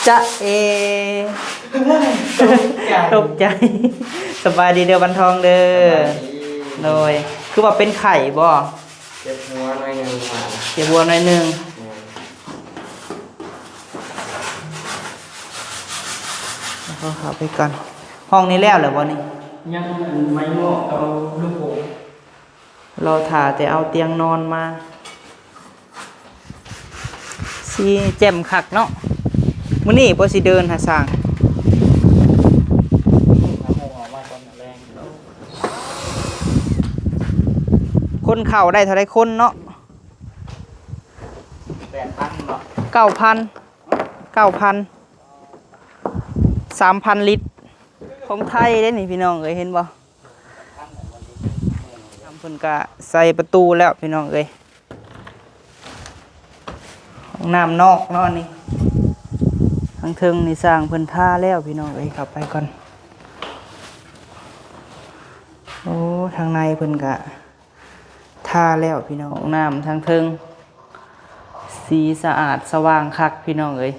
ຈະເອ ຕົກໃຈ ຕົກໃຈ. ສະບາຍດີເດີວັນທອງເດີ. ສະບາຍດີ. ໂດຍ ຄືວ່າເປັນໄຂ້ບໍ່? ເຈັບຫົວໜ້ອຍໜຶ່ງ. ເຈັບຫົວໜ້ອຍໜຶ່ງ. ແມ່ນ. ເຂົ້າໄປກ່ອນ. ຫ້ອງນີ້ແລ້ວແລ້ວບໍ່ນີ້? ຍັງ ອັນໄມ້ໝອກກັບລູກໂປ່ງ. ລໍຖ້າແຕ່ເອົາຕຽງນອນມາ. ສີແຈ່ມຄັກເນາະ. ມື້ນີ້ບໍ່ຊິເດີນຫາຊ່າງ. ຄົນເຂົ້າໄດ້ເທົ່າໃດຄົນເນາະ? ແປດພັນເນາະ. ເກົ້າພັນ ເກົ້າພັນ ສາມພັນລິດ ຂອງໄທເດ້ນີ້ ພີ່ນ້ອງເອີຍ ເຫັນບໍ່? ເພິ່ນກະໃສ່ປະຕູແລ້ວ ພີ່ນ້ອງເອີຍ. ຫ້ອງນ້ຳນອກເນາະນີ້. ທາງເທິງນີ້ຊ່າງເພິ່ນທາແລ້ວ ພີ່ນ້ອງເອີຍ. ເຂົ້າໄປກ່ອນ. ໂອ້ ທາງໃນເພິ່ນກະ ທາແລ້ວພີ່ນ້ອງ. ຫ້ອງນ້ຳທາງເທິງ ສີສະອາດສະຫວ່າງຄັກ ພີ່ນ້ອງເອີຍ.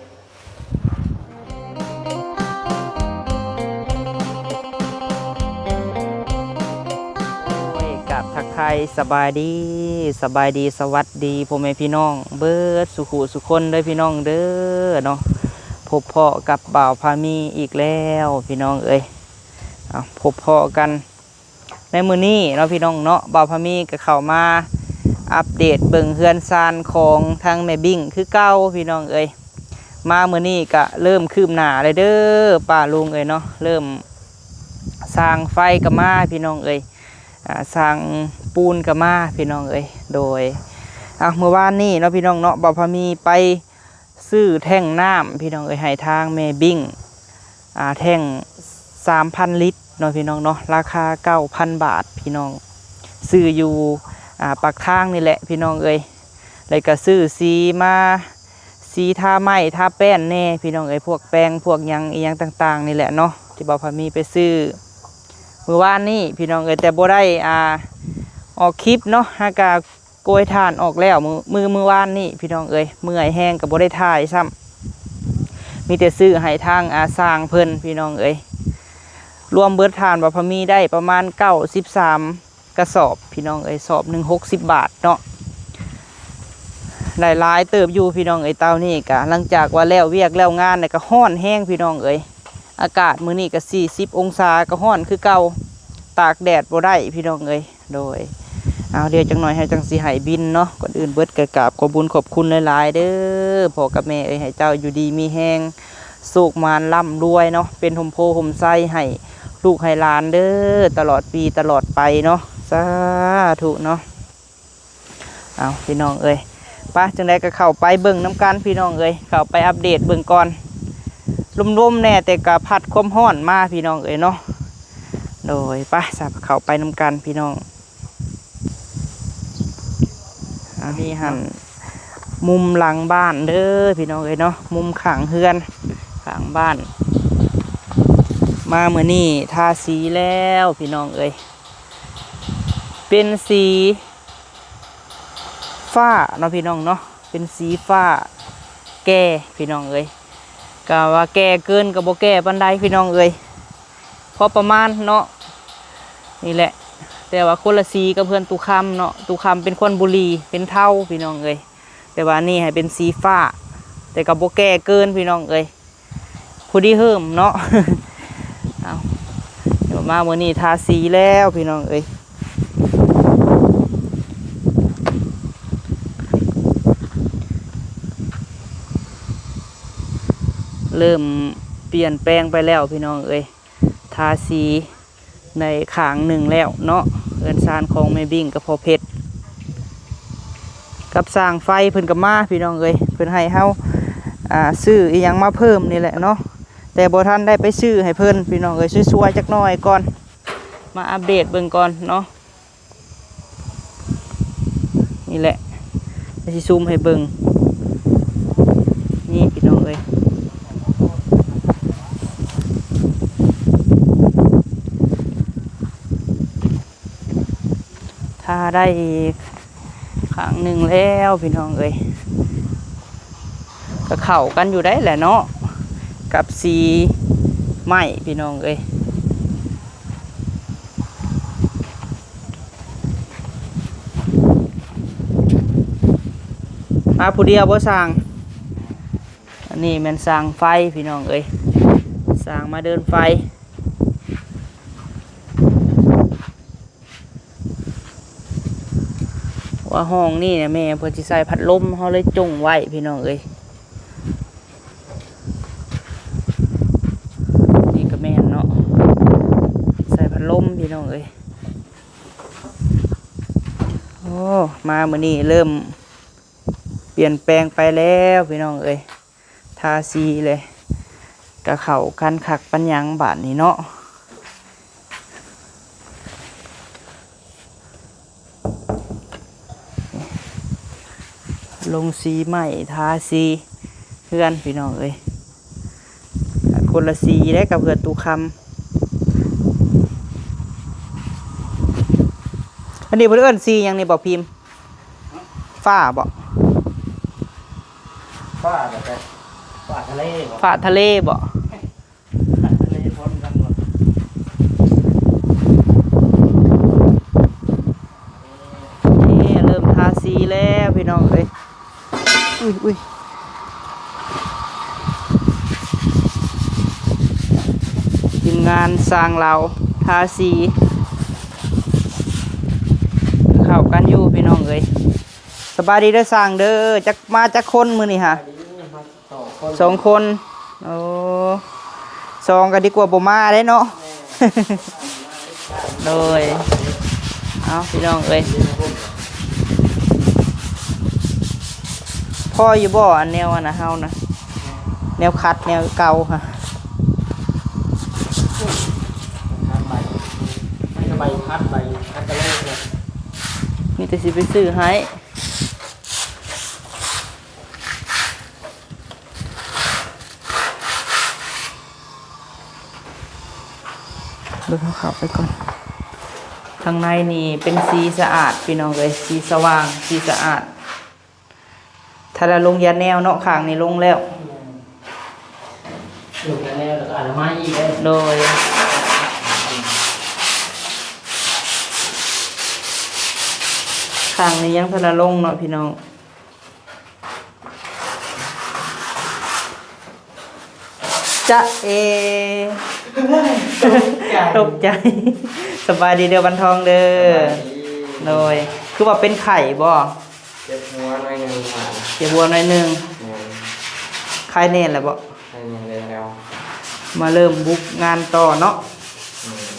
ໂອ້ຍ ກາບທັກທາຍສະບາຍດີ ສະບາຍດີ ສະຫວັດດີ ພໍ່ແມ່ພີ່ນ້ອງເບິດສູ່ຜູ້ສູ່ຄົນເດີ ພີ່ນ້ອງເດີເນາະ. ພົບພໍ້ກັບບ່າວພາມີອີກແລ້ວ ພີ່ນ້ອງເອີຍ. ເອົາ ພົບພໍ້ກັນ ໃນມື້ນີ້ເນາະ ພີ່ນ້ອງເນາະ, ບ່າວພາມີກໍເຂົ້າມາອັບເດດເບິ່ງເຮືອນຊານຂອງທາງແມ່ບິ້ງຄືເກົ່າ ພີ່ນ້ອງເອີຍ. ມາມື້ນີ້ກໍເລີ່ມຄືບໜ້າແລ້ວເດີ ປ້າລຸງເອີຍເນາະ, ເລີ່ມສ້າງໄຟກໍມາ ພີ່ນ້ອງເອີຍ, ອາ ສ້າງປູນກໍມາ ພີ່ນ້ອງເອີຍ. ໂດຍ ອາ ມື້ວານນີ້ເນາະ ພີ່ນ້ອງເນາະ, ບ່າວພາມີໄປ ຊື້ແທ້ງນ້ຳ ພີ່ນ້ອງເອີຍ ໃຫ້ທາງແມ່ບິ້ງ ອາ ແທ້ງສາມພັນລິດເນາະ ພີ່ນ້ອງເນາະ, ລາຄາເກົ້າພັນບາດ ພີ່ນ້ອງ. ຊື້ຢູ່ ອາ ປາກທາງນີ້ແຫຼະ ພີ່ນ້ອງເອີຍ. ແລ້ວກໍຊື້ສີມາ ສີທາໄມ້ທາແປ້ນແດ່ ພີ່ນ້ອງເອີຍ, ພວກແປງພວກຫຍັງອີ່ຫຍັງຕ່າງໆນີ້ແຫຼະເນາະ ທີ່ບ່າວພາມີໄປຊື້ມື້ວານນີ້ ພີ່ນ້ອງເອີຍ, ແຕ່ບໍ່ໄດ້ ອາ ອອກຄລິບເນາະ, ຫາກະ ໂກຍຖ່ານອອກແລ້ວ ມື້ ມື້ ມື້ວານນີ້ ພີ່ນ້ອງເອີຍ, ເມື່ອຍແຮງກໍບໍ່ໄດ້ຖ່າຍຊ້ຳ, ມີແຕ່ຊື້ໃຫ້ທາງ ອາ ຊ່າງເພິ່ນ ພີ່ນ້ອງເອີຍ. ລວມເບິດຖ່ານວ່າພາມີໄດ້ປະມານເກົ້າສິບສາມກະສອບ ພີ່ນ້ອງເອີຍ, ສອບໜຶ່ງຫົກສິບບາດເນາະ, ໄດ້ຫຼາຍເຕີບຢູ່ ພີ່ນ້ອງເອີຍ. ເຕົານີ້ກະຫຼັງຈາກວ່າແລ້ວວຽກແລ້ວງານແລ້ວ ກະຮ້ອນແຮງ ພີ່ນ້ອງເອີຍ. ອາກາດມື້ນີ້ກໍສີ່ສິບອົງສາ ກໍຮ້ອນຄືເກົ່າ, ຕາກແດດບໍ່ໄດ້ ພີ່ນ້ອງເອີຍ. ໂດຍ ເອົາ ດຽວຈັກໜ້ອຍເຮົາຈັ່ງຊິໃຫ້ບິນເນາະ. ກ່ອນອື່ນເບິດກໍກາບຂອບບຸນຂອບຄຸນຫຼາຍໆເດີ ພໍ່ກັບແມ່ເອີຍ, ໃຫ້ເຈົ້າຢູ່ດີມີແຮງ ໂຊກໝານລ່ຳລວຍເນາະ, ເປັນຮົ່ມໂພຮົ່ມໄຊໃຫ້ລູກໃຫ້ຫຼານເດີ ຕະຫຼອດປີຕະຫຼອດໄປເນາະ, ສາທຸເນາະ. ເອົາ ພີ່ນ້ອງເອີຍ ໄປ ຈັ່ງໃດກໍເຂົ້າໄປເບິ່ງນຳກັນ ພີ່ນ້ອງເອີຍ, ເຂົ້າໄປອັບເດດເບິ່ງກ່ອນ. ລົມໆແດ່ ແຕ່ກໍພັດຄວາມຮ້ອນມາ ພີ່ນ້ອງເອີຍເນາະ. ໂດຍ ໄປ ສະ ເຂົ້າໄປນຳກັນ ພີ່ນ້ອງ. ອັນນີ້ຫັ້ນມຸມຫຼັງບ້ານເດີ ພີ່ນ້ອງເອີຍເນາະ, ມຸມຂ້າງເຮືອນ ຂ້າງບ້ານ. ມາມື້ນີ້ທາສີແລ້ວ ພີ່ນ້ອງເອີຍ, ເປັນສີ ຟ້າເນາະ ພີ່ນ້ອງເນາະ, ເປັນສີຟ້າແກ່ ພີ່ນ້ອງເອີຍ. ກະວ່າແກ່ເກີນກໍບໍ່ແກ່ປານໃດ ພີ່ນ້ອງເອີຍ, ພໍປະມານເນາະ ນີ້ແຫຼະ. ແຕ່ວ່າຄົນລະສີກັບເຮືອນຕູ້ຄຳເນາະ, ຕູ້ຄຳເປັນຄວັນບຸລີ ເປັນເທົາ ພີ່ນ້ອງເອີຍ, ແຕ່ວ່າອັນນີ້ໃຫ້ເປັນສີຟ້າ ແຕ່ກໍບໍ່ແກ່ເກີນ ພີ່ນ້ອງເອີຍ. ພໍດີເຮີ້ມເນາະ. ເອົາ ດຽວມາມື້ນີ້ທາສີແລ້ວ ພີ່ນ້ອງເອີຍ, ເລີ່ມປ່ຽນແປງໄປແລ້ວ ພີ່ນ້ອງເອີຍ. ທາສີ ໄດ້ຂ້າງໜຶ່ງແລ້ວເນາະ, ເຮືອນຊານຂອງແມ່ບິ້ງກັບພໍ່ເພັດ ກັບຊ່າງໄຟເພິ່ນກໍມາ ພີ່ນ້ອງເອີຍ. ເພິ່ນໃຫ້ເຮົາ ອາ ຊື້ອີ່ຫຍັງມາເພີ່ມນີ້ແຫຼະເນາະ, ແຕ່ບໍ່ທັນໄດ້ໄປຊື້ໃຫ້ເພິ່ນ ພີ່ນ້ອງເອີຍ, ຊ່ວຍໆຈັກໜ້ອຍກ່ອນ, ມາອັບເດດເບິ່ງກ່ອນເນາະ. ນີ້ແຫຼະ ຊິຊູມໃຫ້ເບິ່ງ ນີ້ ພີ່ນ້ອງເອີຍ, ທາໄດ້ຂ້າງໜຶ່ງແລ້ວ ພີ່ນ້ອງເອີຍ. ກໍເຂົ້າກັນຢູ່ໄດ໋ແຫຼະເນາະ, ກັບສີໄມ້ພີ່ນ້ອງເອີຍ. ມາຜູ້ດຽວບໍ່ຊ່າງ? ອັນນີ້ແມ່ນຊ່າງໄຟພີ່ນ້ອງເອີຍ ຊ່າງມາເດີນໄຟ. ວ່າຫ້ອງນີ້ນະແມ່ເພິ່ນຊິໃສ່ພັດລົມ ເຮົາເລີຍຈົ່ງໄວ້ພີ່ນ້ອງເອີຍ. ນີ້ກໍແມ່ນເນາະ ໃສ່ພັດລົມພີ່ນ້ອງເອີຍ. ໂອ້ ມາມື້ນີ້ເລີ່ມປ່ຽນແປງໄປແລ້ວພີ່ນ້ອງເອີຍ. ທາສີເລີຍ ກະເຂົ້າກັນຄັກປານຫຍັງບາດນີ້ເນາະ. ລົງສີໃໝ່ ທາສີເຮືອນພີ່ນ້ອງເອີຍ ຄົນລະສີເດ້ກັບເຮືອນຕູ້ຄຳ. ອັນນີ້ເພິ່ນເອີ້ນສີຫຍັງນີ້ບໍ່ພິມ? ຟ້າບໍ່? ຟ້າແບບ ຟ້າທະເລບໍ່? ຟ້າທະເລບໍ່? ທະເລພົ້ນກັນໝົດ. ນີ້ເລີ່ມທາສີແລ້ວພີ່ນ້ອງເອີຍ. ອຸ້ຍ ອຸ້ຍ ທີມງານຊ່າງລາວທາສີ ເຂົ້າກັນຢູ່ພີ່ນ້ອງເອີຍ. ສະບາຍດີເດີຊ່າງເດີ ຈັກ ມາຈັກຄົນມື້ນີ້ຫະ? ສອງຄົນ ສອງຄົນ. ໂອ້ ສອງກໍດີກວ່າບໍ່ມາເດ້ເນາະ. ໂດຍ ເອົາ ພີ່ນ້ອງເອີຍ ພໍຢູ່ບໍ່ ອັນແນວອັນນະເຮົານະ ແນວຂັດແນວເກົ່າຫະ? ຂັດໃບ ໃຫ້ໃບ ຂັດໃບ ຂັດກະໂຫຼກເນາະ ມີແຕ່ຊິໄປຊື້ໃຫ້. ເບິ່ງເຮົາເຂົ້າໄປກ່ອນ. ທາງໃນນີ້ເປັນສີສະອາດພີ່ນ້ອງເອີຍ ສີສະຫວ່າງ ສີສະອາດ. ຖ້າລະລົງຢາແນວເນາະ ຂ້າງນີ້ລົງແລ້ວ. ລົງຢາແນວ ແລ້ວກໍອະນາໄມອີກເດ້. ໂດຍ ຂ້າງນີ້ຍັງທັນລະລົງເນາະພີ່ນ້ອງ. ຈະເອ ຕົກໃຈ ຕົກໃຈ. ສະບາຍດີເດີວັນທອງເດີ. ສະບາຍດີ. ໂດຍ ຄືວ່າເປັນໄຂ້ບໍ່? ເຈັບຫົວໜ້ອຍໜຶ່ງ. ເຈັບຫົວໜ້ອຍໜຶ່ງ. ແມ່ນ. ຄາຍແນ່ແລ້ວບໍ່? ຄາຍແນ່ແລ້ວ. ມາເລີ່ມບຸກງານຕໍ່ເນາະ. ແມ່ນ.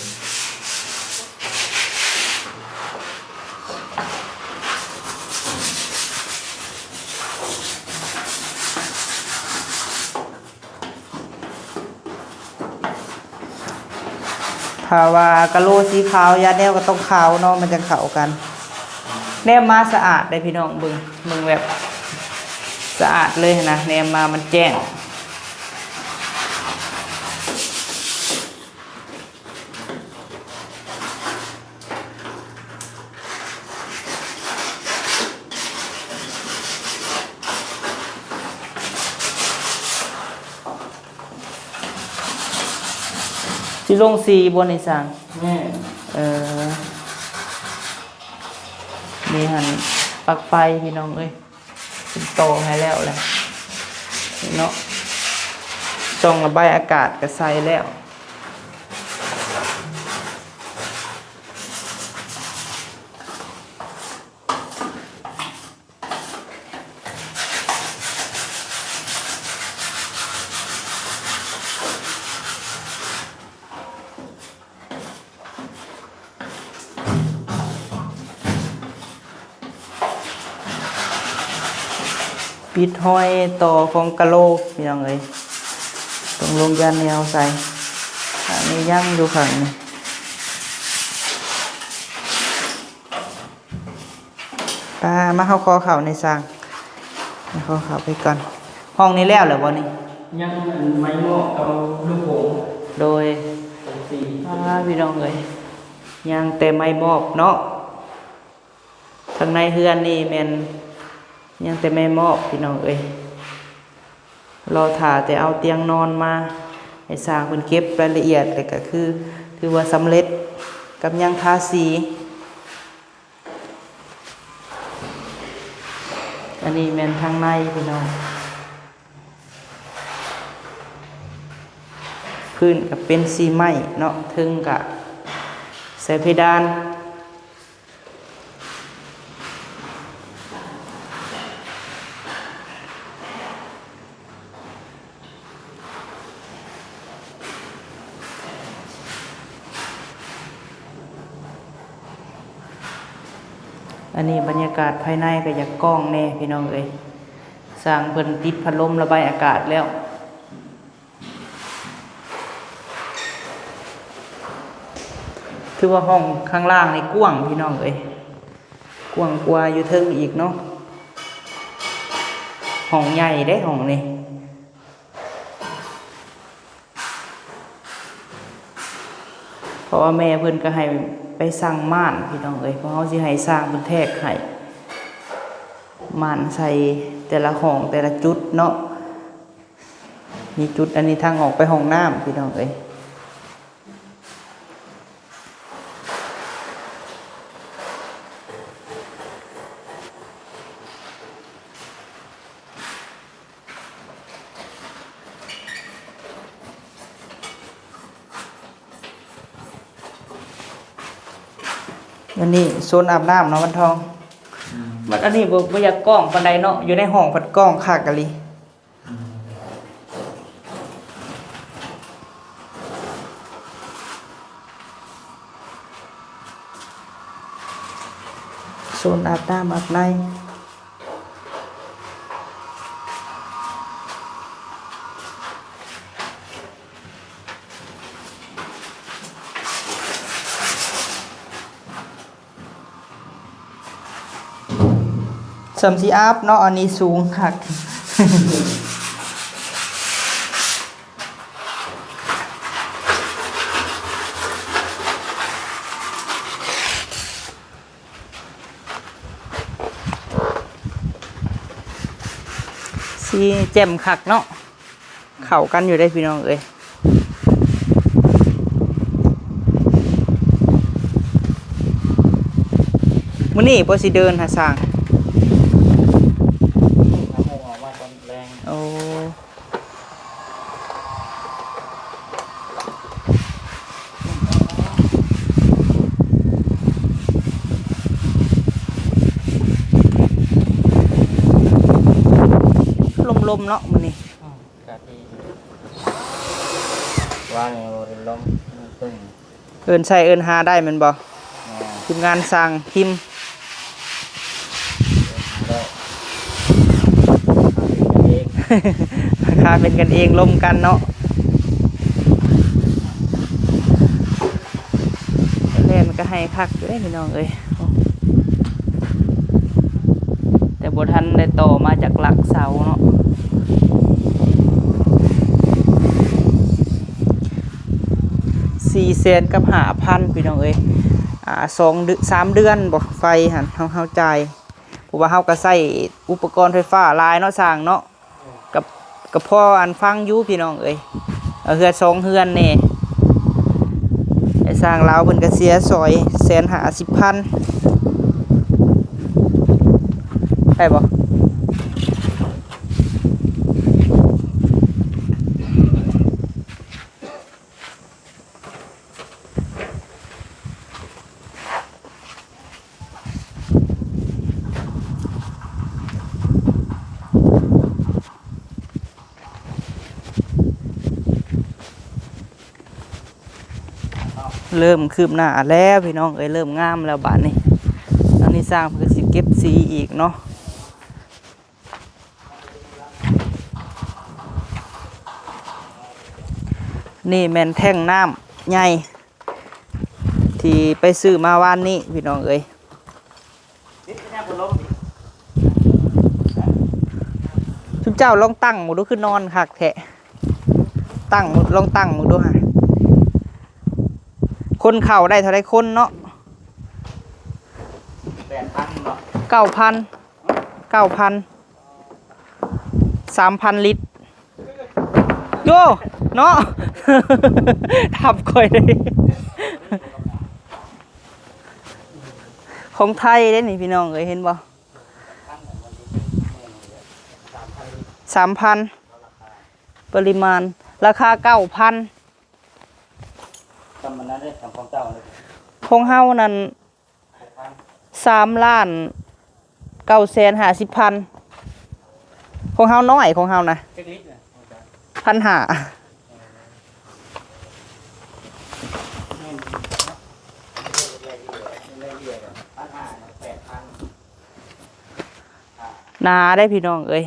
ຖ້າວ່າກະໂຫຼສີຂາວ ຢາແນວກໍຕ້ອງຂາວເນາະ ມັນຈັ່ງເຂົ້າກັນ. ແນມມາສະອາດເດ້ພີ່ນ້ອງ ເບິ່ງ ເບິ່ງແບບສະອາດເລີຍຫັ້ນນະ ແນມມາມັນແຈ້ງ. ຊິລົງສີບໍ່ນີ້ຊ່າງ? ແມ່ນ. ເອີ ນີ້ຫັ້ນ ປລັກໄຟພີ່ນ້ອງເອີຍ. ເປັນຕໍ່ໃຫ້ແລ້ວແຫຼະເນາະ ຊ່ອງລະບາຍອາກາດກໍໃສ່ແລ້ວ. ປິດຫ້ອຍຕໍ່ຂອງກະໂຫຼກພີ່ນ້ອງເອີຍ ຕ້ອງລົງຢາແນວໃສ່. ອັນນີ້ຍັງຢູ່ຂ້າງນີ້. ປາ ມາ ເຮົາຂໍເຂົ້າໃນຊ່າງ ຂໍເຂົ້າໄປກ່ອນ. ຫ້ອງນີ້ແລ້ວແລ້ວບໍ່ນີ້? ຍັງ ອັນໄມ້ໝອບກັບລູກໂປ່ງ. ໂດຍ ອາ ພີ່ນ້ອງເອີຍ ຍັງແຕ່ໄມ້ໝອບເນາະ. ທາງໃນເຮືອນນີ້ແມ່ນຍັງແຕ່ໄມ້ໝອບ ພີ່ນ້ອງເອີຍ. ລໍຖ້າແຕ່ເອົາຕຽງນອນມາໃຫ້ຊ່າງເພິ່ນເກັບລາຍລະອຽດ ແລ້ວກໍຄືຖືວ່າສຳເລັດກັບຍັງທາສີ. ອັນນີ້ແມ່ນທາງໃນພີ່ນ້ອງ. ພື້ນກໍເປັນສີໄມ້ເນາະ, ເທິງກໍໃສ່ເພດານ. ອັນນີ້ບັນຍາກາດພາຍໃນກໍຢາກກ້ອງແດ່ພີ່ນ້ອງເອີຍ, ຊ່າງເພິ່ນຕິດພັດລົມລະບາຍອາກາດແລ້ວ. ຖືວ່າຫ້ອງຂ້າງລ່າງນີ້ກວ້າງພີ່ນ້ອງເອີຍ, ກວ້າງກວ່າຢູ່ເທິງອີກເນາະ. ຫ້ອງໃຫຍ່ເດ້ຫ້ອງນີ້, ເພາະວ່າແມ່ເພິ່ນກໍໃຫ້ໄປສັ່ງມ່ານພີ່ນ້ອງເອີຍ, ພວກເຮົາຊິໃຫ້ຊ່າງເພິ່ນແທກໃຫ້ ມ່ານໃສ່ແຕ່ລະຫ້ອງແຕ່ລະຈຸດເນາະ. ມີຈຸດອັນນີ້ທາງອອກໄປຫ້ອງນ້ຳພີ່ນ້ອງເອີຍ. ອັນນີ້ໂຊນອາບນ້ຳເນາະວັນທອງ. ອືມ ບັດອັນນີ້ບໍ່ ບໍ່ຢາກກ້ອງປານໃດເນາະ, ຢູ່ໃນຫ້ອງພັດກ້ອງຄັກອີ່ຫຼີ. ໂຊນອາບນ້ຳອາບໃນ. ສ່ຳຊິອາບເນາະ, ອັນນີ້ສູງຄັກ. ສີແຈ່ມຄັກເນາະ. ເຂົ້າກັນຢູ່ເດ້ພີ່ນ້ອງເອີຍ. ມື້ນີ້ບໍ່ຊິເດີນຫາຊ່າງ. ໂອ້ ລົມໆເນາະມື້ນີ້. ອາກາດດີ ວ່ານີ້ບໍ່ໄດ້ລົມ ເອີ້ນໃຊ້ເອີ້ນຫາໄດ້ແມ່ນບໍ່? ແມ່ນ. ທີມງານຊ່າງພິມ ເອີ້ນຫາໄດ້ ຫາເປັນກັນເອງ ລາຄາເປັນກັນເອງ ລົມກັນເນາະ. ແລ່ນກໍໃຫ້ຄັກຢູ່ເດ້ພີ່ນ້ອງເອີຍ. ໂອ້ ແຕ່ບໍ່ທັນໄດ້ຕໍ່ມາຈາກຫຼັກເສົາເນາະ. ສີ່ແສນກັບຫ້າພັນ ພີ່ນ້ອງເອີຍ. ອ່າ ສອງເດືອນ ສາມເດືອນບໍ່ ໄຟຫັ້ນ ເຮົາ ເຮົາຈ່າຍ ເພາະວ່າເຮົາກໍໃຊ້ອຸປະກອນໄຟຟ້າຫຼາຍເນາະ ຊ່າງເນາະ. ກັບ ກໍພໍອັນຟັງຢູ່ພີ່ນ້ອງເອີຍ, ເຮືອນສອງເຮືອນແດ່. ໄອ້ຊ່າງລາວເພິ່ນກໍເສຍຊ່ອຍແສນຫ້າສິບພັນ ໄດ້ບໍ່? ເລີ່ມຄືບໜ້າແລ້ວພີ່ນ້ອງເອີຍ, ເລີ່ມງາມແລ້ວບາດນີ້. ອັນນີ້ຊ່າງເພິ່ນກໍຊິເກັບສີອີກເນາະ. ນີ້ແມ່ນແທ້ງນ້ຳໃຫຍ່ທີ່ໄປຊື້ມາວານນີ້ພີ່ນ້ອງເອີຍ. ຊຸມເຈົ້າລອງຕັ້ງເບິ່ງດູ ຄືນອນຄັກແທ້. ຕັ້ງ ລອງຕັ້ງເບິ່ງດູຫາ. ຄົນເຂົ້າໄດ້ເທົ່າໃດຄົນເນາະ? ແປດພັນເນາະ. ເກົ້າພັນ ເກົ້າພັນ ສາມພັນລິດ. ໂອ້ ເນາະ ທັບຂ້ອຍເດ້ ຂອງໄທເດ້ນີ້ພີ່ນ້ອງເອີຍ ເຫັນບໍ່? ສາມພັນ ປະລິມານ ລາຄາເກົ້າພັນ ສ່ຳອັນນັ້ນເດ້ ສ່ຳຂອງເຈົ້າເດ້ ຂອງເຮົານັ້ນ ສາມລ້ານເກົ້າແສນຫ້າສິບພັນ ຂອງເຮົານ້ອຍ ຂອງເຮົານະ ຈັກລິດນະ ພັນຫ້າ ໜາເດ້ພີ່ນ້ອງເອີຍ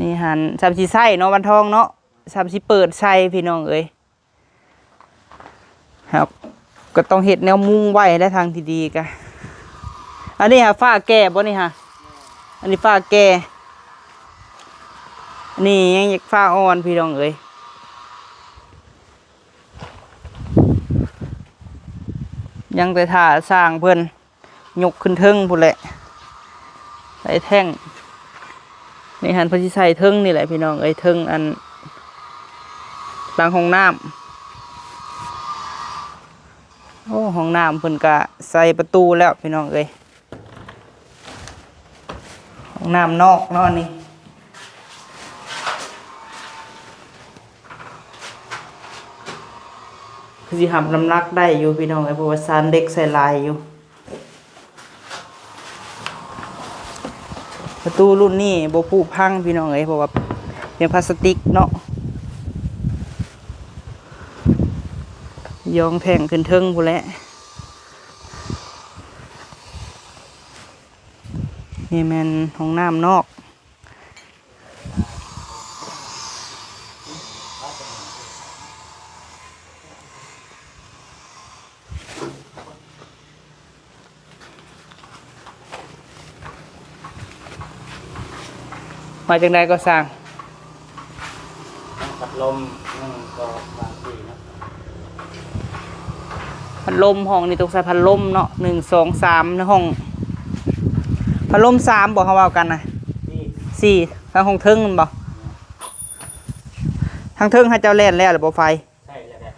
ນີ້ຫັ້ນ ສ່ຳຊິໃຊ້ເນາະ ວັນທອງເນາະ ສ່ຳຊິເປີດໃສ່ພີ່ນ້ອງເອີຍ ເຮົາກໍຕ້ອງເຮັດແນວມຸງໄວ້ແຫຼະ ທາງທີ່ດີກະ ອັນນີ້ຫາຝາແກ່ບໍ່ນີ້ຫາ ອັນນີ້ຝາແກ່ ອັນນີ້ຍັງຢາກຝາອ່ອນພີ່ນ້ອງເອີຍ ຍັງແຕ່ຖ້າຊ່າງເພິ່ນ ຍົກຂຶ້ນເທິງພຸ້ນແຫຼະ ໃສ່ແທ່ງ ນີ້ຫັ້ນເພິ່ນຊິໃສ່ເທິງນີ້ແຫຼະພີ່ນ້ອງເອີຍ ເທິງອັນຫຼັງຫ້ອງນ້ຳ ໂອ້ ຫ້ອງນ້ຳເພິ່ນກະໃສ່ປະຕູແລ້ວພີ່ນ້ອງເອີຍ ຫ້ອງນ້ຳນອກເນາະນີ້ ຄືຊິຮັບນ້ຳໜັກໄດ້ຢູ່ພີ່ນ້ອງເອີຍ ເພາະວ່າຊານເຫຼັກໃສ່ຫຼາຍຢູ່ ປະຕູລຸ້ນນີ້ບໍ່ຜຸພັງພີ່ນ້ອງເອີຍ ເພາະວ່າເປັນພລາສຕິກເນາະ ຢອງແທ່ງຂຶ້ນເທິງພຸ້ນແຫຼະ ນີ້ແມ່ນຫ້ອງນ້ຳນອກ ວ່າຈັ່ງໃດກໍຊ່າງ ພັດລົມ ໜຶ່ງ ສອງ ສາມ ສີ່ເນາະ ພັດລົມຫ້ອງນີ້ຕ້ອງໃສ່ພັດລົມເນາະ ໜຶ່ງ ສອງ ສາມ ໃນຫ້ອງ ພັດລົມສາມບໍ່ ເຮົາເວົ້າກັນນະ ສີ່ ທາງຫ້ອງເທິງແມ່ນບໍ່? ທາງເທິງໃຫ້ເຈົ້າແລ່ນແລ້ວຫຼືບໍ່ໄຟ? ໃຊ້ແລ້ວແຫຼະ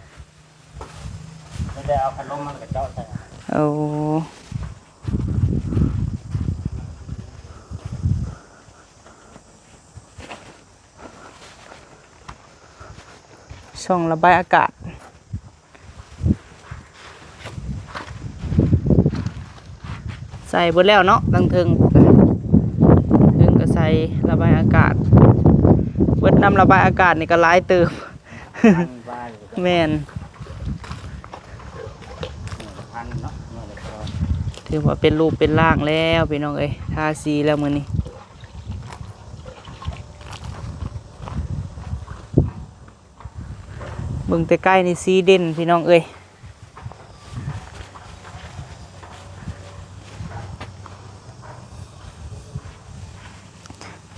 ໄດ້ ໄດ້ເອົາພັດລົມມັນກະເຈາະໃສ່ ໂອ້ ຊ່ອງລະບາຍອາກາດ ໃສ່ເບິດແລ້ວເນາະ ທັງເທິງ ເທິງກະໃສ່ລະບາຍອາກາດ ເບິດນ້ຳລະບາຍອາກາດນີ້ກະຫຼາຍເຕີບ ພັນກວ່າຢູ່ ແມ່ນ ພັນເນາະ ຖືວ່າເປັນຮູບເປັນຮ່າງແລ້ວພີ່ນ້ອງເອີຍ ທາສີແລ້ວມື້ນີ້ ເບິ່ງແຕ່ໃກ້ນີ້ສີເດັ່ນພີ່ນ້ອງເອີຍ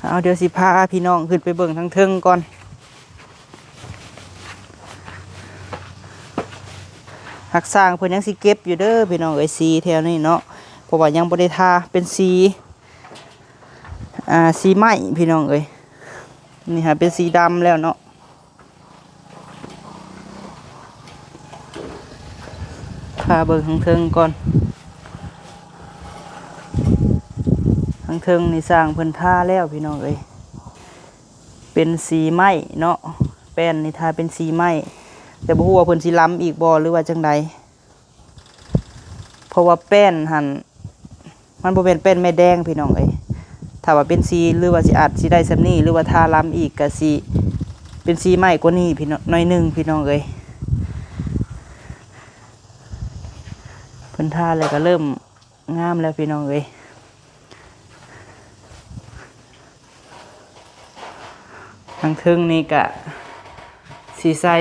ເອົາ ດຽວຊິພາພີ່ນ້ອງຂຶ້ນໄປເບິ່ງທາງເທິງກ່ອນ ຫາກຊ່າງເພິ່ນຍັງຊິເກັບຢູ່ເດີພີ່ນ້ອງເອີຍ ສີແຖວນີ້ເນາະ ເພາະວ່າຍັງບໍ່ໄດ້ທາ ເປັນສີ ອ່າ ສີໄມ້ພີ່ນ້ອງເອີຍ ນີ້ຫາເປັນສີດຳແລ້ວເນາະ ພາເບິ່ງທາງເທິງກ່ອນ ທາງເທິງນີ້ຊ່າງເພິ່ນທາແລ້ວພີ່ນ້ອງເອີຍ ເປັນສີໄມ້ເນາະ ແປ້ນນີ້ທາເປັນສີໄມ້ ແຕ່ບໍ່ຮູ້ວ່າເພິ່ນຊິລຳອີກບໍ່ ຫຼືວ່າຈັ່ງໃດ ເພາະວ່າແປ້ນຫັ້ນ ມັນບໍ່ແມ່ນແປ້ນແມ່ແດງພີ່ນ້ອງເອີຍ ຖ້າວ່າເປັນສີ ຫຼືວ່າຊິອາດຊິໄດ້ສ່ຳນີ້ ຫຼືວ່າທາລຳອີກກະຊິເປັນສີໄມ້ກວ່ານີ້ພີ່ນ້ອງ ໜ້ອຍໜຶ່ງພີ່ນ້ອງເອີຍ ເພິ່ນທາແລ້ວກະເລີ່ມງາມແລ້ວພີ່ນ້ອງເອີຍ ທາງເທິງນີ້ກະຊິໃສ່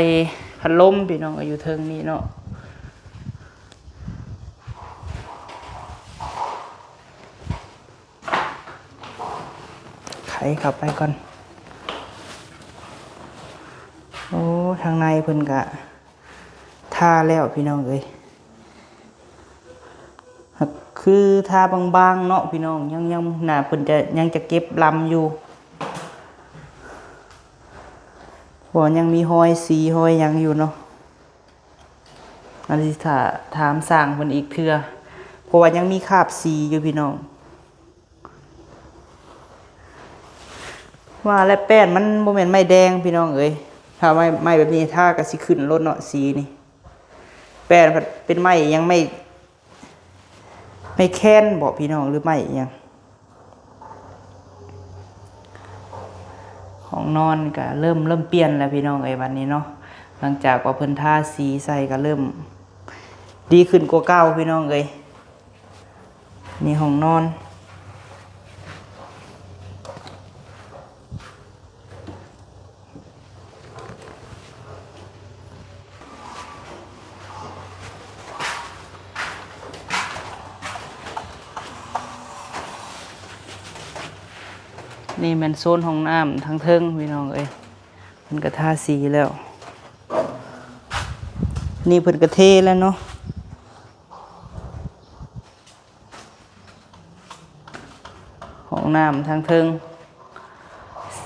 ພັດລົມພີ່ນ້ອງ ຢູ່ເທິງນີ້ເນາະ ໄຂເຂົ້າໄປກ່ອນ ໂອ້ ທາງໃນເພິ່ນກະ ທາແລ້ວພີ່ນ້ອງເອີຍ ຫາກ ຄືທາບາງໆເນາະພີ່ນ້ອງ, ຍັງ ຍັງໜ້າເພິ່ນຈະ ຍັງຈະເກັບລຳຢູ່ ເພາະວ່າຍັງມີຮອຍສີຮອຍຫຍັງຢູ່ເນາະ. ອັນນີ້ຖ້າຖາມຊ່າງເພິ່ນອີກເທື່ອ ເພາະວ່າຍັງມີຄາບສີຢູ່ພີ່ນ້ອງ. ວ່າແລ້ວແປ້ນມັນບໍ່ແມ່ນໄມ້ແດງພີ່ນ້ອງເອີຍ, ຖ້າໄມ້ ໄມ້ແບບນີ້ທາກໍຊິຂຶ້ນໂລດເນາະ ສີນີ້. ແປ້ນພັດເປັນໄມ້ຫຍັງ ໄມ້ ໄມ້ແຄນບໍພີ່ນ້ອງ ຫຼືໄມ້ຫຍັງ? ຫ້ອງນອນກໍເລີ່ມ ເລີ່ມປ່ຽນແລ້ວພີ່ນ້ອງເອີຍ ບັດນີ້ເນາະ, ຫຼັງຈາກວ່າເພິ່ນທາສີໃສ່ກໍເລີ່ມດີຂຶ້ນກວ່າເກົ່າພີ່ນ້ອງເອີຍ. ນີ້ຫ້ອງນອນ. ນີ້ແມ່ນໂຊນຫ້ອງນ້ຳທາງເທິງພີ່ນ້ອງເອີຍ, ເພິ່ນກໍທາສີແລ້ວ. ນີ້ເພິ່ນກໍເທແລ້ວເນາະ. ຫ້ອງນ້ຳທາງເທິງ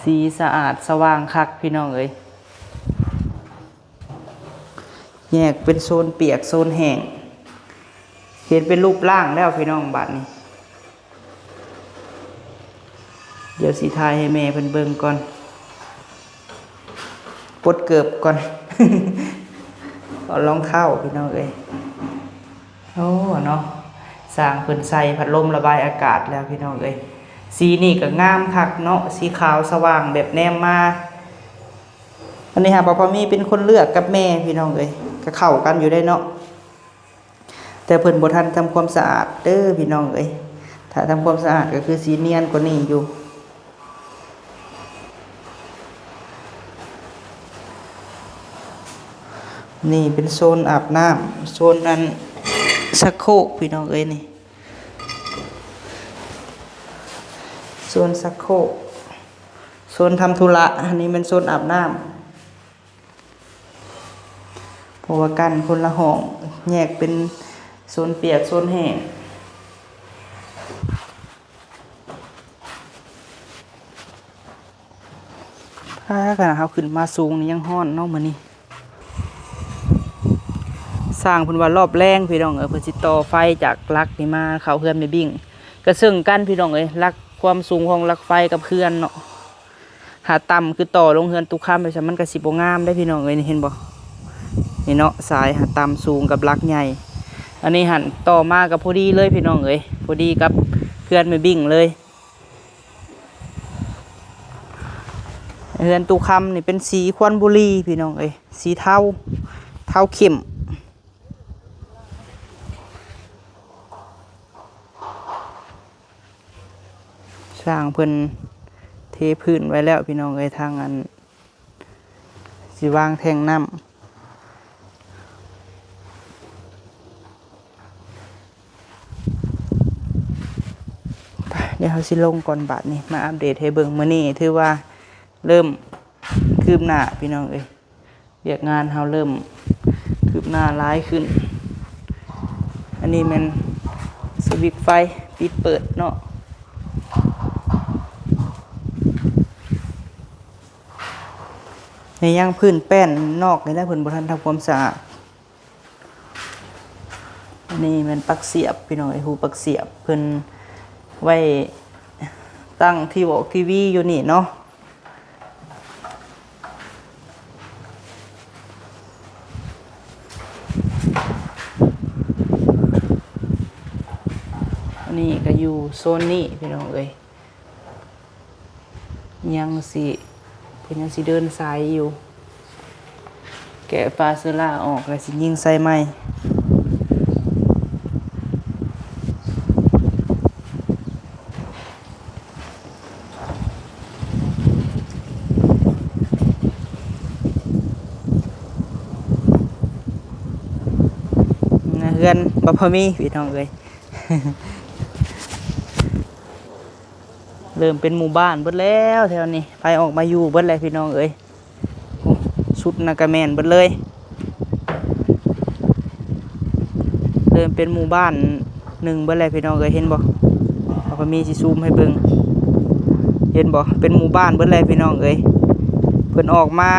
ສີສະອາດສະຫວ່າງຄັກພີ່ນ້ອງເອີຍ. ແຍກເປັນໂຊນປຽກໂຊນແຫ້ງ, ເຫັນເປັນຮູບຮ່າງແລ້ວພີ່ນ້ອງ ບາດນີ້. ດຽວຊິຖ່າຍໃຫ້ແມ່ເພິ່ນເບິ່ງກ່ອນ. ປົດເກີບກ່ອນ. ເອົາລອງເທົ້າພີ່ນ້ອງເອີຍ. ໂອ້ເນາະ, ຊ່າງເພິ່ນໃສ່ພັດລົມລະບາຍອາກາດແລ້ວພີ່ນ້ອງເອີຍ. ສີນີ້ກໍງາມຄັກເນາະ, ສີຂາວສະຫວ່າງແບບແນມມາ. ອັນນີ້ຫາ ປະພາມີເປັນຄົນເລືອກກັບແມ່ພີ່ນ້ອງເອີຍ, ກໍເຂົ້າກັນຢູ່ໄດ໋ເນາະ. ແຕ່ເພິ່ນບໍ່ທັນທຳຄວາມສະອາດເດີພີ່ນ້ອງເອີຍ, ຖ້າທຳຄວາມສະອາດກໍຄືຊິນຽນກວ່ານີ້ຢູ່. ນີ້ເປັນໂຊນອາບນ້ຳ, ໂຊນອັນຊັກໂຄກພີ່ນ້ອງເອີຍ, ນີ້ໂຊນຊັກໂຄກ, ໂຊນທຳທຸລະ. ອັນນີ້ແມ່ນໂຊນອາບນ້ຳ. ເພາະວ່າກັ້ນຄົນລະຫ້ອງ, ແຍກເປັນໂຊນປຽກໂຊນແຫ້ງ. ອາ ຂະໜາດເຮົາຂຶ້ນມາສູງນີ້ຍັງຮ້ອນເນາະມື້ນີ້. ຊ່າງເພິ່ນວ່າລອບແລງພີ່ນ້ອງເອີຍ, ເພິ່ນຊິຕໍ່ໄຟຈາກຫຼັກນີ້ມາເຂົ້າເຮືອນແມ່ບິ້ງ. ກະເຊິ່ງກັນພີ່ນ້ອງເອີຍ, ຫຼັກ ຄວາມສູງຂອງຫຼັກໄຟກັບເຮືອນເນາະ. ຫາຕ່ຳຄືຕໍ່ລົງເຮືອນຕຸຄຳໄປຊັ້ນ ມັນກໍຊິບໍ່ງາມເດ້ພີ່ນ້ອງເອີຍ. ນີ້ເຫັນບໍ່? ນີ້ເນາະ, ສາຍຫາຕ່ຳສູງກັບຫຼັກໃຫຍ່. ອັນນີ້ຫັ້ນຕໍ່ມາກໍພໍດີເລີຍພີ່ນ້ອງເອີຍ, ພໍດີກັບເຮືອນແມ່ບິ້ງເລີຍ. ເຮືອນຕຸຄຳນີ້ເປັນສີຄວັນບຸລີພີ່ນ້ອງເອີຍ, ສີເທົາ, ເທົາເຂັ້ມ. ຊ່າງເພິ່ນເທພື້ນໄວ້ແລ້ວພີ່ນ້ອງເອີຍ, ທາງອັນຊິວາງແທງນ້ຳ. ໄປ ດຽວເຮົາຊິລົງກ່ອນບາດນີ້, ມາອັບເດດໃຫ້ເບິ່ງ. ມື້ນີ້ຖືວ່າເລີ່ມຄືບໜ້າພີ່ນ້ອງເອີຍ. ວຽກງານເຮົາເລີ່ມຄືບໜ້າຫຼາຍຂຶ້ນ. ອັນນີ້ແມ່ນສະວິດໄຟປິດເປີດເນາະ. ໃນຍັງພື້ນແປ້ນນອກນີ້ແຫຼະ, ເພິ່ນບໍ່ທັນທຳຄວາມສະອາດ. ອັນນີ້ແມ່ນປັກສຽບພີ່ນ້ອງເອີຍ, ຮູປັກສຽບ ເພິ່ນໄວ້ຕັ້ງທີວອກທີວີຢູ່ນີ້ເນາະ. ອັນນີ້ກໍຢູ່ໂຊນນີ້ພີ່ນ້ອງເອີຍ, ຍັງຊິ ເພິ່ນຍັງຊິເດີນສາຍຢູ່. ແກະຝາເຊື້ອລາອອກ ແລ້ວຊິຍິງໃສ່ໃໝ່. ເຮືອນບໍ່ພໍມີພີ່ນ້ອງເອີຍ. ເລີ່ມເປັນໝູ່ບ້ານເບິດແລ້ວແຖວນີ້, ໄປອອກມາຢູ່ເບິດແລ້ວພີ່ນ້ອງເອີຍ. ໂອ້ ສຸດນະກະແມ່ນເບິດເລີຍ. ເລີ່ມເປັນໝູ່ບ້ານ ໜຶ່ງເບິດແລ້ວພີ່ນ້ອງເອີຍ ເຫັນບໍ່? ເອົາພາມີຊິຊູມໃຫ້ເບິ່ງ ເຫັນບໍ່? ເປັນໝູ່ບ້ານເບິດແລ້ວພີ່ນ້ອງເອີຍ ເພິ່ນອອກມາ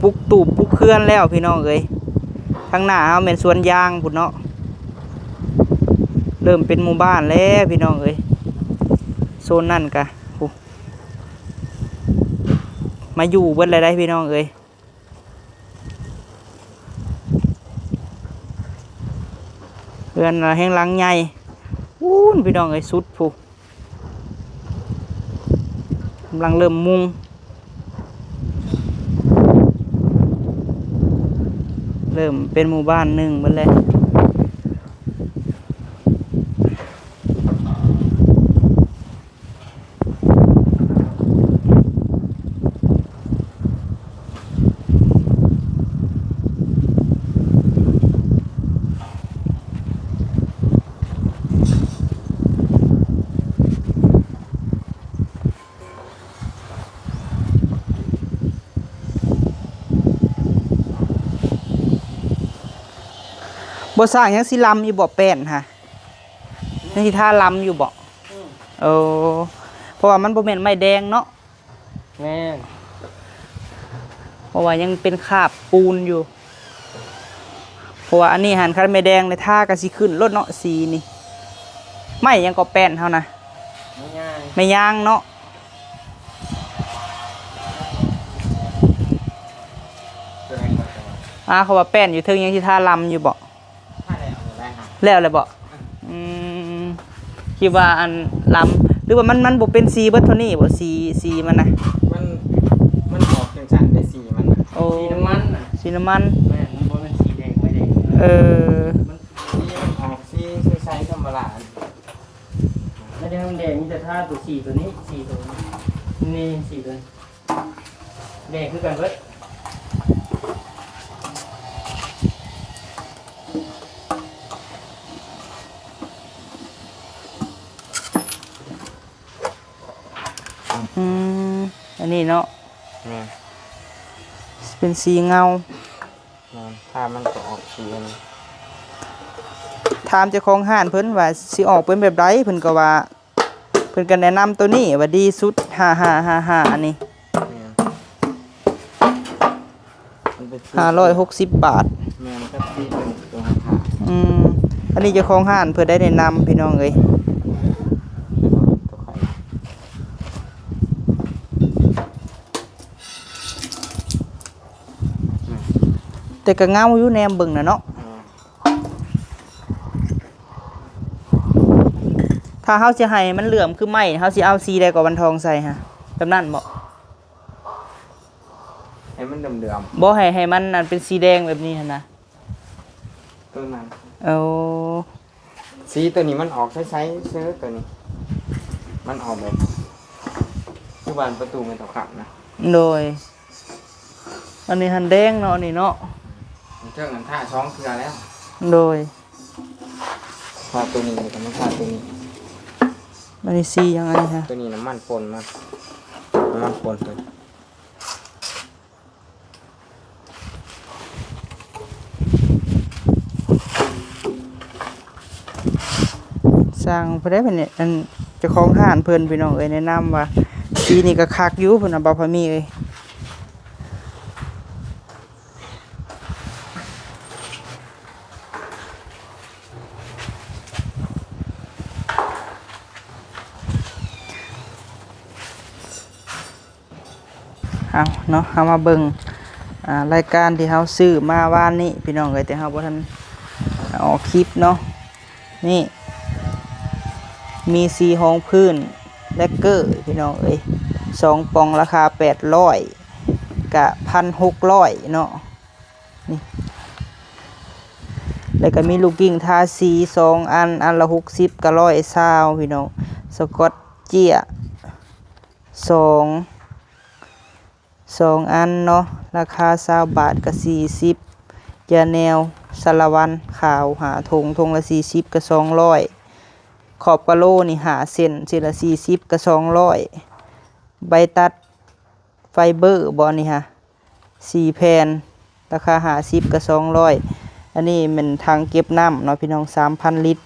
ປຸກຕູບປຸກເຮືອນແລ້ວພີ່ນ້ອງເອີຍ. ທາງໜ້າເຮົາແມ່ນສວນຢາງພຸ້ນເນາະ ເລີ່ມເປັນໝູ່ບ້ານແລ້ວພີ່ນ້ອງເອີຍ. ໂຊນນັ້ນກະ ໂອ້ ມາຢູ່ເບິດແລ້ວໄດ໋ພີ່ນ້ອງເອີຍ. ເຮືອນແຮ່ງຫຼັງໃຫຍ່ພຸ້ນພີ່ນ້ອງເອີຍ ສຸດພຸ້ນ ກຳລັງເລີ່ມມຸງ ເລີ່ມເປັນໝູ່ບ້ານໜຶ່ງເບິດແລ້ວ. ບໍ່ສ້າງ ຍັງຊິລຳຢູ່ບໍ່ ແປ້ນຫະ? ຍັງຊິທາລຳຢູ່ບໍ່? ອືມ ເອີ ເພາະວ່າມັນບໍ່ແມ່ນໄມ້ແດງເນາະ. ແມ່ນ ເພາະວ່າຍັງເປັນຄາບປູນຢູ່ ເພາະວ່າອັນນີ້ຫັ້ນ ຄັນໄມ້ແດງນີ້ທາກໍຊິຂຶ້ນໂລດເນາະ ສີນີ້. ໄມ້ຫຍັງກໍ ແປ້ນເຮົານະ? ໄມ້ຍາງ ໄມ້ຍາງເນາະ. ອາ ເຂົາວ່າແປ້ນຢູ່ເທິງ ຍັງຊິທາລຳຢູ່ບໍ່? ຖ້າແລ້ວແລ້ວໄດ໋ຫະ ແລ້ວແລ້ວບໍ່? ອືມ ອືມ ຄິດວ່າອັນລຳ ຫຼືວ່າມັນ ມັນບໍ່ເປັນສີເບິດເທົ່ານີ້ບໍ່? ສີ ສີມັນນະ ມັນ ມັນອອກຈັ່ງຊັ້ນເດ້ ສີມັນນະ. ໂອ້ ສີນ້ຳມັນນະ ສີນ້ຳມັນ. ແມ່ນ ມັນບໍ່ແມ່ນສີແດງ ໄມ້ແດງ. ເອີ ມັນ ສີມັນອອກສີໃສໆ ທຳມະດາ. ໄມ້ແດງ ມັນແດງ ມີແຕ່ທາຕົວສີຕົວນີ້ ສີຕົວນີ້ ນີ້ ສີຕົວນີ້ ແດງຄືກັນເບິດ. ອືມ ອັນນີ້ເນາະ. ແມ່ນ ເປັນສີເງົາ. ແມ່ນ ຖ້າມັນຈະອອກສີອັນ ຖາມເຈົ້າຂອງຮ້ານເພິ່ນວ່າຊິອອກເປັນແບບໃດ ເພິ່ນກໍວ່າ ເພິ່ນກໍແນະນຳໂຕນີ້ວ່າດີສຸດ ຫ້າຫ້າຫ້າຫ້າ ອັນນີ້. ແມ່ນ ມັນເປັນ ຫ້າຮ້ອຍຫົກສິບບາດ. ແມ່ນ ກັບທີ່ເປັນຕົວຫາຂາຍ. ອືມ ອັນນີ້ເຈົ້າຂອງຮ້ານເພິ່ນໄດ້ແນະນຳ ພີ່ນ້ອງເອີຍ. ແມ່ນ ແຕ່ກໍເງົາຢູ່ ແນມເບິ່ງນະເນາະ. ແມ່ນ ຖ້າເຮົາຊິໃຫ້ມັນເຫຼື້ອມຄືໄມ້ ເຮົາຊິເອົາສີໃດກໍວັນທອງໃສ່ຫະ? ແບບນັ້ນບໍ່? ໃຫ້ມັນເຫຼື້ອມໆ ບໍ່ ໃຫ້ ໃຫ້ມັນອັນເປັນສີແດງແບບນີ້ຫັ້ນນະ. ຕົວນັ້ນ ໂອ້ ສີຕົວນີ້ມັນອອກໃສໆ ເຊີ ຕົວນີ້ມັນອອກແບບ ຄືບານປະຕູແມ່ນຕົວຂັບນະ. ໂດຍ ອັນນີ້ຫັ້ນແດງເນາະ ອັນນີ້ເນາະ. ເທິງນັ້ນທາສອງເທື່ອແລ້ວ. ໂດຍ ທາຕົວນີ້ ແລ້ວກໍມາທາຕົວນີ້. ອັນນີ້ສີຫຍັງ ອັນນີ້ຮະ? ຕົວນີ້ນ້ຳມັນປົນມາ ນ້ຳມັນປົນຕົວ ສ້າງຜູ້ໃດເພິ່ນນີ້ ອັນເຈົ້າຂອງຮ້ານເພິ່ນ ພີ່ນ້ອງເອີຍ ແນະນຳວ່າສີນີ້ກໍຄັກຢູ່ ເພິ່ນວ່າ ບ່າວພາມີເອີຍ. ເອົາເນາະ ເຮົາມາເບິ່ງ ອາ ລາຍການທີ່ເຮົາຊື້ມາວານນີ້ ພີ່ນ້ອງເອີຍ ແຕ່ເຮົາບໍ່ທັນອອກຄລິບເນາະ. ນີ້ ມີສີ່ຮອງພື້ນແລັກເກີ ພີ່ນ້ອງເອີຍ ສອງປ່ອງ ລາຄາແປດຮ້ອຍ ກະພັນຫົກຮ້ອຍເນາະ. ນີ້ ແລ້ວກໍມີລູກກິ່ງທາສີສອງອັນ ອັນລະຫົກສິບ ກໍຮ້ອຍຊາວ ພີ່ນ້ອງ. ສະກອດເຈ້ຍ ສອງ ສອງອັນເນາະ ລາຄາຊາວບາດກໍສີ່ສິບ. ຢາແນວສາລະວັນຂາວຫ້າຖົງ ຖົງລະສີ່ສິບກໍສອງຮ້ອຍ. ຂອບກະໂຫຼນີ້ຫ້າເສັ້ນ ເສັ້ນລະສີ່ສິບກໍສອງຮ້ອຍ. ໃບຕັດໄຟເບີບໍ່ນີ້ຫະ ສີ່ແຜ່ນ ລາຄາຫ້າສິບກໍສອງຮ້ອຍ. ອັນນີ້ແມ່ນຖັງເກັບນ້ຳເນາະພີ່ນ້ອງ ສາມພັນລິດ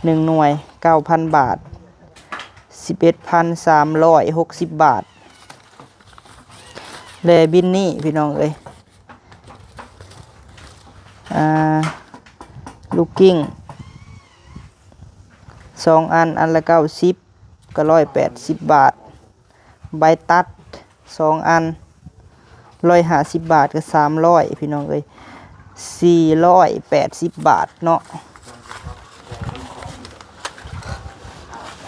ໜຶ່ງໜ່ວຍ ເກົ້າພັນບາດ ສິບເອັດພັນສາມຮ້ອຍຫົກສິບບາດ ແລະບິນນີ້ພີ່ນ້ອງເອີຍ ອ່າ ລູກກິ້ງສອງອັນ ອັນລະເກົ້າສິບ ກໍຮ້ອຍແປດສິບບາດ ໃບຕັດສອງອັນ ຮ້ອຍຫ້າສິບບາດ ກໍສາມຮ້ອຍ ພີ່ນ້ອງເອີຍ ສີ່ຮ້ອຍແປດສິບບາດເນາະ.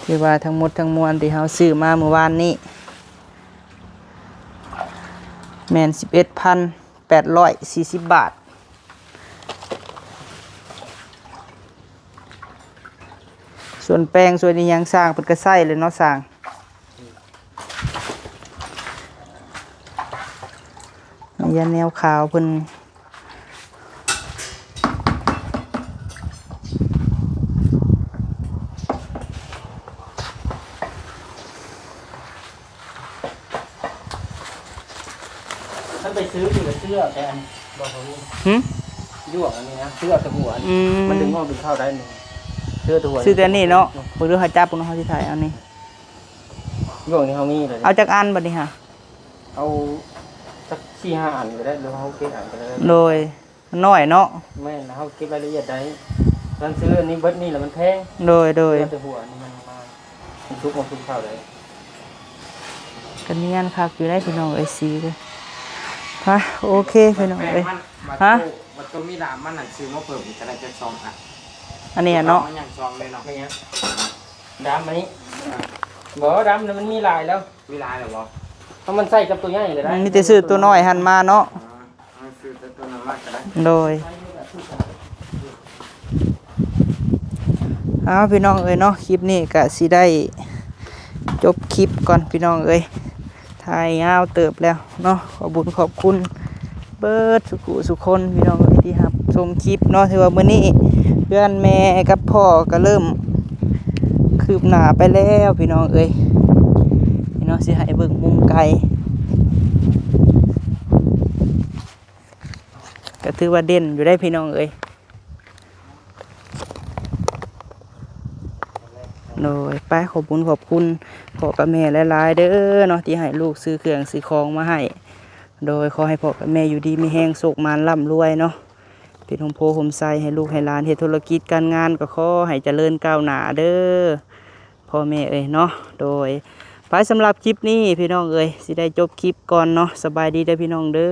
ຖືວ່າທັງໝົດທັງມວນທີ່ເຮົາຊື້ມາມື້ວານນີ້ ແມ່ນສິບເອັດພັນແປດຮ້ອຍສີ່ສິບບາດ. ສ່ວນແປງ ສ່ວນອີ່ຫຍັງ ຊ່າງເພິ່ນກໍໃຊ້ແຫຼະເນາະ ຊ່າງ ຍາແນວຂາວເພິ່ນ ມັນໄປຊື້ຢູ່ແລ້ວ ຊື້ເອົາແຕ່ອັນ ບໍ່ພໍມີ ຫຶ ຢູ່ອັນນີ້ນະ ຊື້ເອົາແຕ່ຫົວ ອືມ ມັນດຶງອອກດຶງເຂົ້າໄດ້ນີ້ ຊື້ແຕ່ຫົວ ຊື້ແຕ່ນີ້ເນາະ ອືມ ເບິ່ງດູ ເຮົາຈັບເບິ່ງ ເຮົາຊິຖ່າຍເອົານີ້ ຢູ່ອັນນີ້ເຮົາມີເລີຍ ເອົາຈັກອັນບັດນີ້ຫະ ເອົາຈັກສີ່ຫ້າອັນກໍໄດ້ ຫຼືເຮົາເກັບອັນກໍໄດ້ ໂດຍ ມັນນ້ອຍເນາະ ແມ່ນ ເຮົາເກັບລາຍລະອຽດໄດ້ ຄັນຊື້ອັນນີ້ເບິດນີ້ລະມັນແພງ ໂດຍ ໂດຍ ເອົາແຕ່ຫົວອັນນີ້ມັນມາ ມັນສຸກອອກສຸກເຂົ້າໄດ້ ກໍນຽນຄັກຢູ່ໄດ໋ພີ່ນ້ອງເອີຍ ສີເດ້ ຮະ ໂອເຄພີ່ນ້ອງເອີຍ ແປງມັນ ຮະ ບັດໂຕ ບັດໂຕມີດາມມັນນັ້ນ ຊື້ມາເພີ່ມອີກກໍໄດ້ຈັກສອງອັນ ອັນນີ້ເນາະ ມັນຍັງສອງເລີຍເນາະ ແມ່ນຫຍັງ ດາມອັນນີ້ ອ່າ ບໍ່ ດາມມັນມີຫຼາຍແລ້ວ ມີຫຼາຍແລ້ວບໍ່ ເອົາມັນໃສ່ກັບຕົວໃຫຍ່ກໍໄດ້ ມີແຕ່ຊື້ຕົວນ້ອຍຫັ້ນມາເນາະ ອ່າ ຊື້ແຕ່ຕົວນັ້ນມາກໍໄດ້ ໂດຍ ເອົາ ພີ່ນ້ອງເອີຍເນາະ ຄລິບນີ້ກະຊິໄດ້ຈົບຄລິບກ່ອນພີ່ນ້ອງເອີຍ ຖ່າຍຍາວເຕີບແລ້ວເນາະ ຂອບບຸນຂອບຄຸນເບິດສຸຜູ້ສຸຄົນພີ່ນ້ອງເອີຍ ທີ່ຮັບຊົມຄລິບເນາະ ຖືວ່າມື້ນີ້ເຮືອນແມ່ກັບພໍ່ກໍເລີ່ມຄືບໜ້າໄປແລ້ວພີ່ນ້ອງເອີຍ ນີ້ເນາະ ຊິໃຫ້ເບິ່ງມຸມໄກ ກໍຖືວ່າເດັ່ນຢູ່ໄດ໋ພີ່ນ້ອງເອີຍ ໂດຍ ໄປ ຂອບບຸນຂອບຄຸນພໍ່ກັບແມ່ຫຼາຍໆເດີເນາະ ທີ່ໃຫ້ລູກຊື້ເຄື່ອງຊື້ຂອງມາໃຫ້ ໂດຍ ຂໍໃຫ້ພໍ່ກັບແມ່ຢູ່ດີມີແຮງ ໂຊກໝານ ລ່ຳລວຍເນາະ ເປັນຮົ່ມໂພຮົ່ມໄຊໃຫ້ລູກໃຫ້ຫຼານ ເຮັດທຸລະກິດການງານກໍຂໍໃຫ້ຈະເລີນກ້າວໜ້າເດີ ພໍ່ແມ່ເອີຍເນາະ ໂດຍ ໄປ ສຳລັບຄລິບນີ້ພີ່ນ້ອງເອີຍ ຊິໄດ້ຈົບຄລິບກ່ອນເນາະ ສະບາຍດີເດີພີ່ນ້ອງເດີ.